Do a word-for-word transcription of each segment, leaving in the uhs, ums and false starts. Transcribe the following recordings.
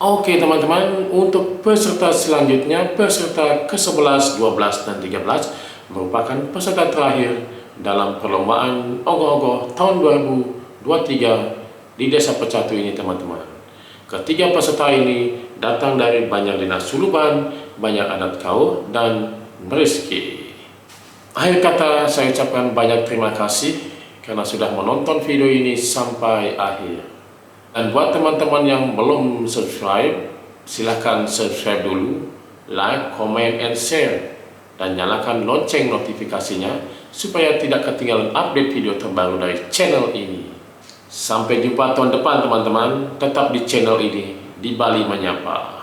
Oke, teman-teman, untuk peserta selanjutnya, peserta ke sebelas, dua belas, dan tiga belas merupakan peserta terakhir dalam perlombaan ogoh-ogoh tahun dua ribu dua puluh tiga di Desa Pecatu ini, teman-teman. Ketiga peserta ini datang dari Banjar Dinas Suluban, Banjar Adat Kaur, dan Meriski. Akhir kata, saya ucapkan banyak terima kasih karena sudah menonton video ini sampai akhir. Dan buat teman-teman yang belum subscribe, silahkan subscribe dulu, like, comment, and share, dan nyalakan lonceng notifikasinya supaya tidak ketinggalan update video terbaru dari channel ini. Sampai jumpa tahun depan, teman-teman. Tetap di channel ini, di Bali Menyapa.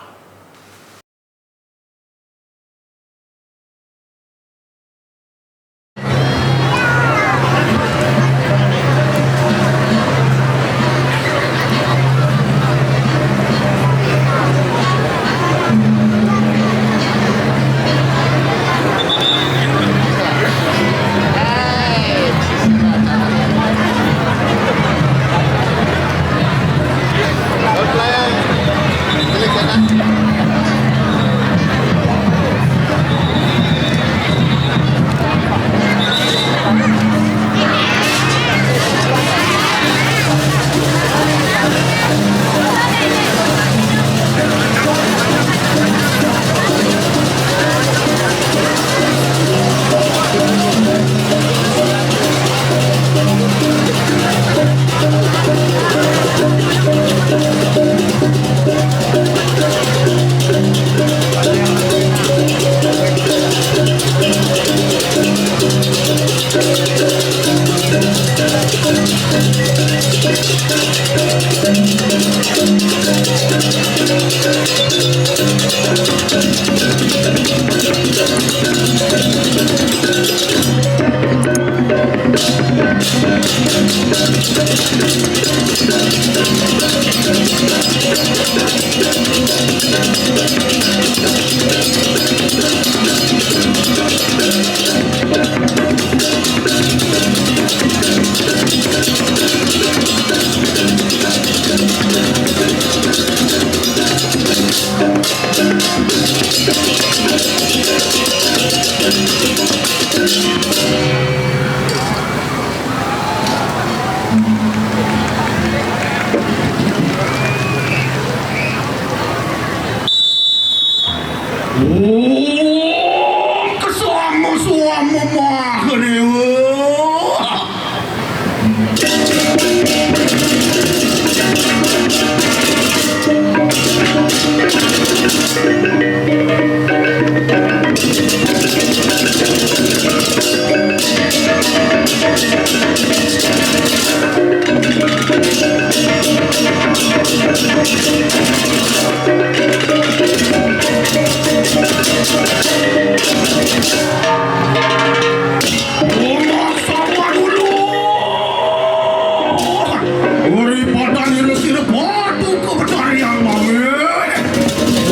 Oh, kesama-sama mah dewa. Daripada nira-sira batu ka betari yang mangin.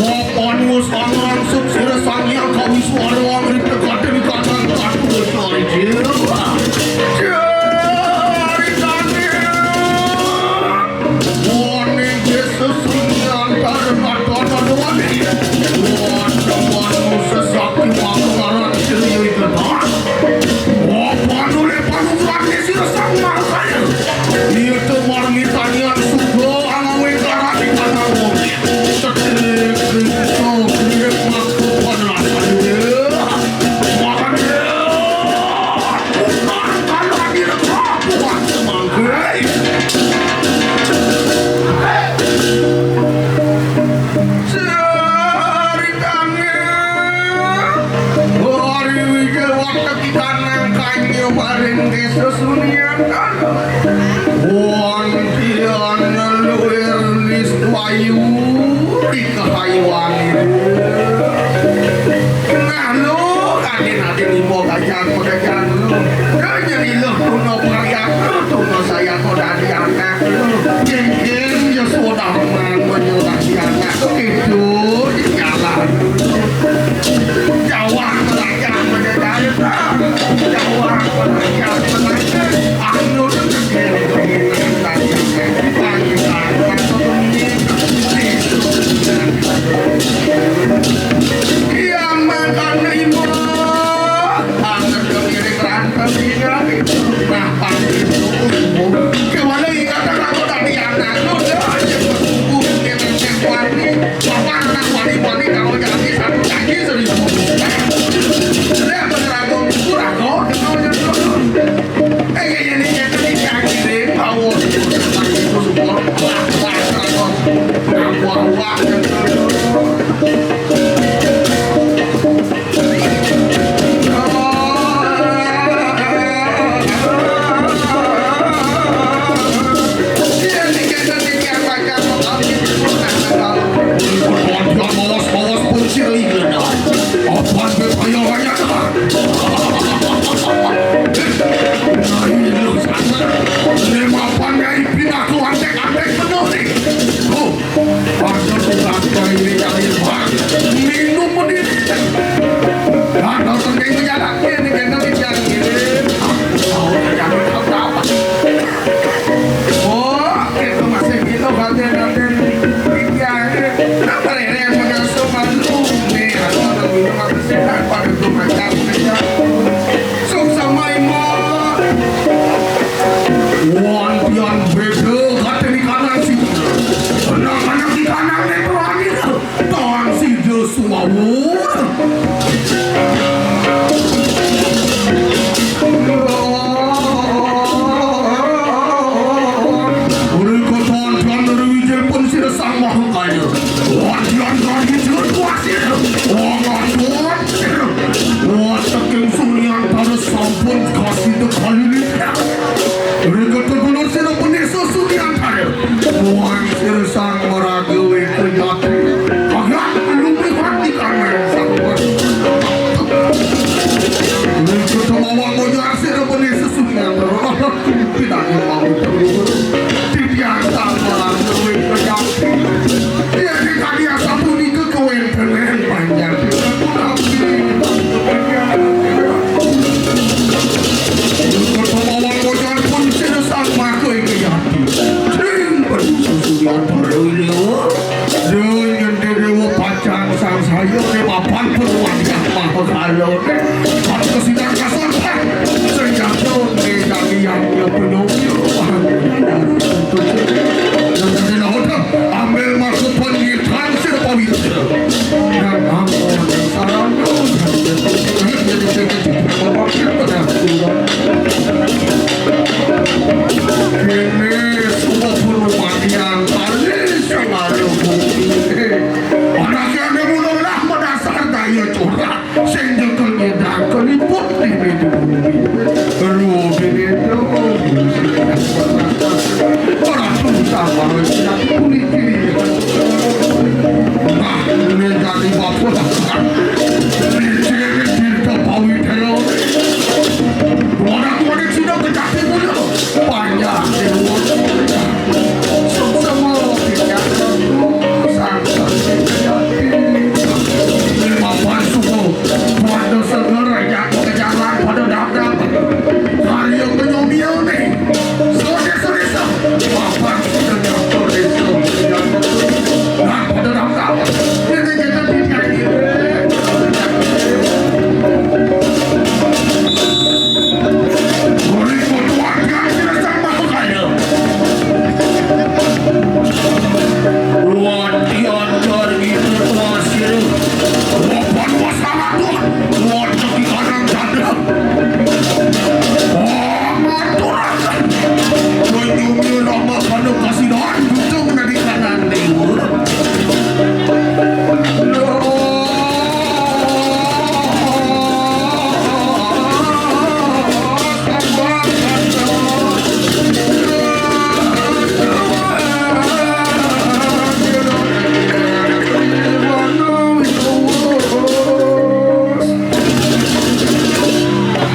Wapan wus angrangsuk sira Sang Hyang Kawiswara angripta kaden kadang katu cari jil. Cari tani. Waning Yesus sunyi antara mata dadawani. Waduh, waduh, sesakti makaran sira ika. Wapan oleh panugrahe sira Sang Maha Kaya. Iya to marmitanian suga angawe karani kanang wong. Cekrik, krik, krik, maksud wan rasane. Makan. Bukan karani kapuan semangke. Sari Dane, Hari Wijaya Watek ikanang kanyo maring desa Suniatan. Wontian luwir niswayu di kahayuan itu. Nah, lu, adin-adin ibu kajan pekerjaan lu. Lu jadi lu tuna pariak, lu tuna saya kau dari angkat lu. Cincin ya sudah main menyerah di anak. Begitu, di jalan. Jawab kerajaan pekerjaan lu. Iya, makan lima. Angger ngiring rantem, iya. Nah, panggil. Kewala ingatan aku tadi anak lu, dah, aja berkumpul, dia ngecek wani. Bapak anak wani-wani, kalau jadi satu janji seribu. Dia bener aku, kurang kok, kenal, kenal. Eh, iya, iya, ini kita nih, janji deh, mau. Wah, wah, wah, wah. Nah, wah, wah, kenal. Ada tukang cari ini cari bang. Minum mending. Nah, nonton kayak gue jalan ini, kayak nanti jalan ini. Tahu, tahu, tahu, tahu. Oh, itu masih gitu, batin, batin. Iya, ini. Kenapa ini yang mengasuh malu? Nih, atau lebih rumah kesehatan pada rumah jauh, jauh. Sok sama imah. Wan, pian beda, kata di kanan sih. Anak-anak di kanan, nih, tuh, anjir. Tan sida suwawur. Mriko tonton riwijil pun sira Sang Mahakaya. Wadian kari jero kuasir. Wong ampun. Wah, saking Suryantara sampun kasida kalilih. Rikata kula sira punika Suryantara. Wong sira Sang Maraga Wikayati. Kagak lumipat di kamar Sang Maraga. Rikata mawang moyo asira punika Suryantara. Pinanggih pamit. Titiang Sang Maraga Wikayati. Yen kadi asapunika kawéntenan panjang punapi. Kota Mawang Bojan pun sira Sang Maka Wikayati. Sring bersusuyan perlu. Dengan dewa pacang sang saya ke papan peruang yang maha kala. Satu kesidang kasar. Senjata ni dari yang dia penuh. Yang dari laut. Ambil masuk penyitaan sira pawitra. Dan ampun sarana. Kene semua pun mati yang tadi sing ada bukti. Anak yang dia mula lah mendasar daya curah. Sing nyekel nyedhak keliput dene dewe. Ero dene dewe. Ora susah banget siap puniki. Nah, ini jadi bapak. Ini ciri cinta pawitelo. Ora kuwi sida kejati mulia. Panjang dewa. Suksma. Mapan suku, pada seger, jak kejalan, pada dapdap. Karya penyomia nih. Sore-sore sah. Mapan seger, sore-sore. Nah, pada dapdap. Ini kita tidak ini. Berikut warga kita sama kaya. Wadian dari itu hasil. Wapan wasalatul. Wajah di kanan janda. Oh, maturakan. Menyumi rama pada kasihan. Butuh menadi kanan liur.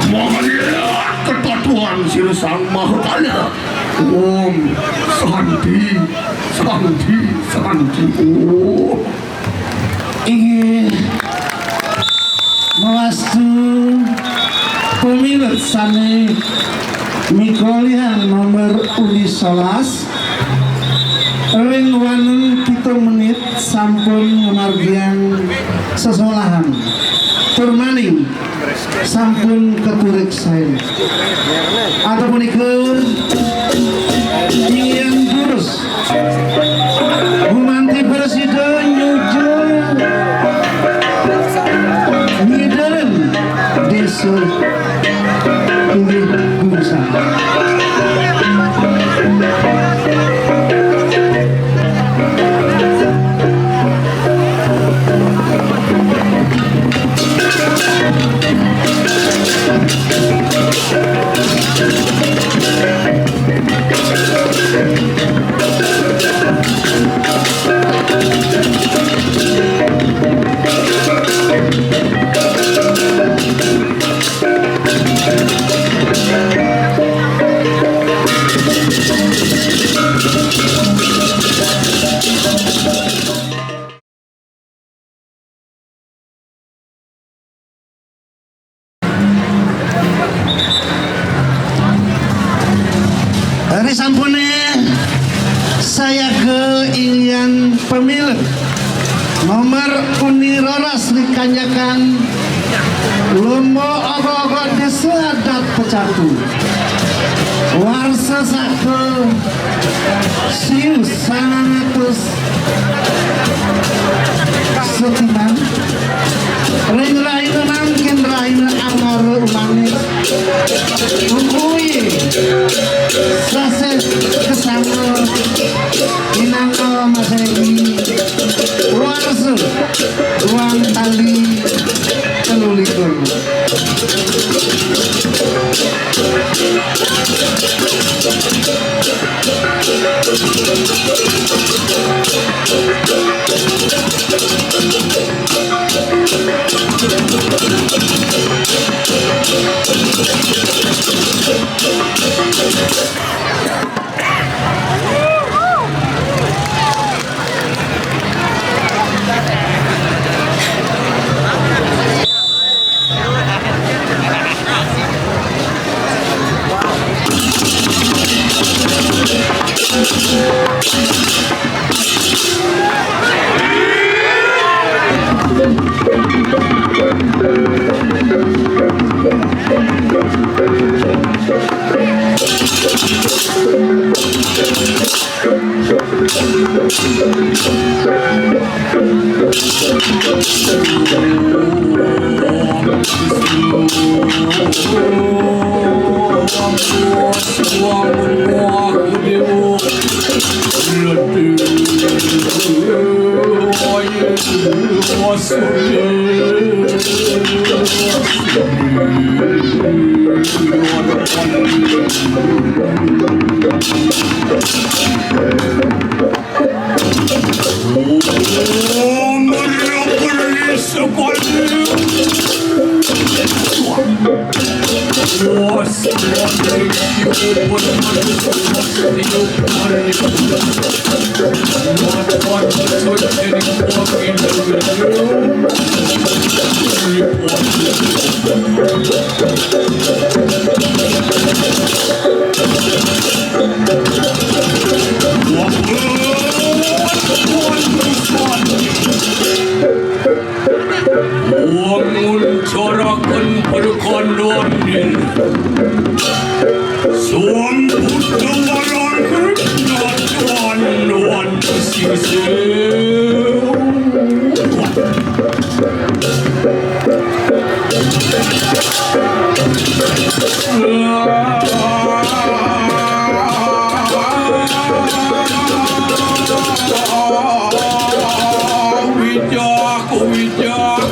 Mangaliat ketatuan sira Sang Mahakala. Om Santi, Santi, Santi. Om. Inggih. Mawastu. Pamilet sané mikolihan nomor undi sewelas, ring wangun pitung menit sampun ngamargiang sesolahan. Tur malih sampun katurik saé. Atur punika inggihan durus gumanti prasida nyuju ngidereng désa inggih Guru Sang. Hari sampuné sayaga inggihan pamilet nomor undi roras ring kanyakan lomba ogoh-ogoh désa adat Pecatur. Warsa saka siu sangang atus setiman. Ring rahina mangkin rahina Angara Umanis. Ungkuwi sasih kesanga minangka Maséhi. Warsa duang tali telu likur. Wangun carakan perkandanin. Sambuddha warang nyatuan wan sisih. Wijak, wijak.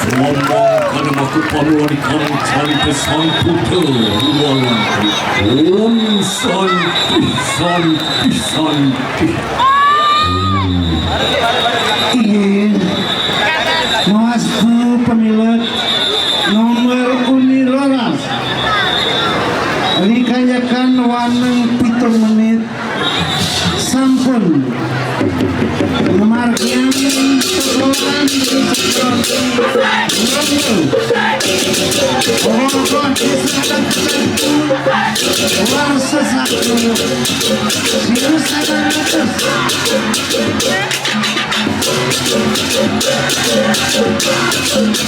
Selamat kada maku panuan ikan cari pesan putu. Om Santi, Santi, Santi. Ini mawastu pamilet nomor uni rolas. Dikanyakan waneng pitung menit. Sampun. Margian sekolah di Sekolah Ronde. Pokok di Sekolah Satu. Warsa Satu. Sius Satu Ratus.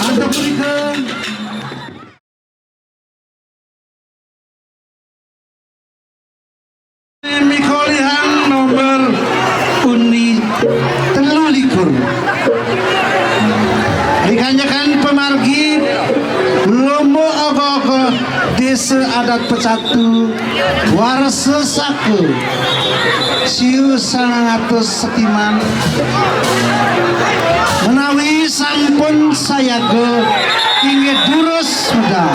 Atau pun ke Mikolihang nomor undi telu likur. Dikanyakan pamargi lomba ogoh-ogoh Desa Adat Pecatu, Warsa Saka, siu sangang atus setiman. Menawi sampun sayaga, inggih durus medal.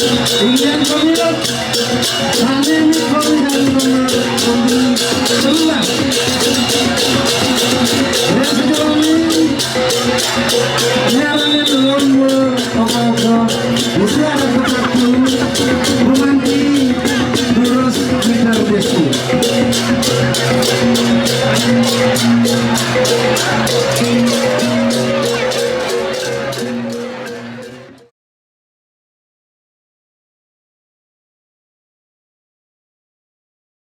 Indian Communist, Sani Mitford, Sani Mitford, Sani Mitford.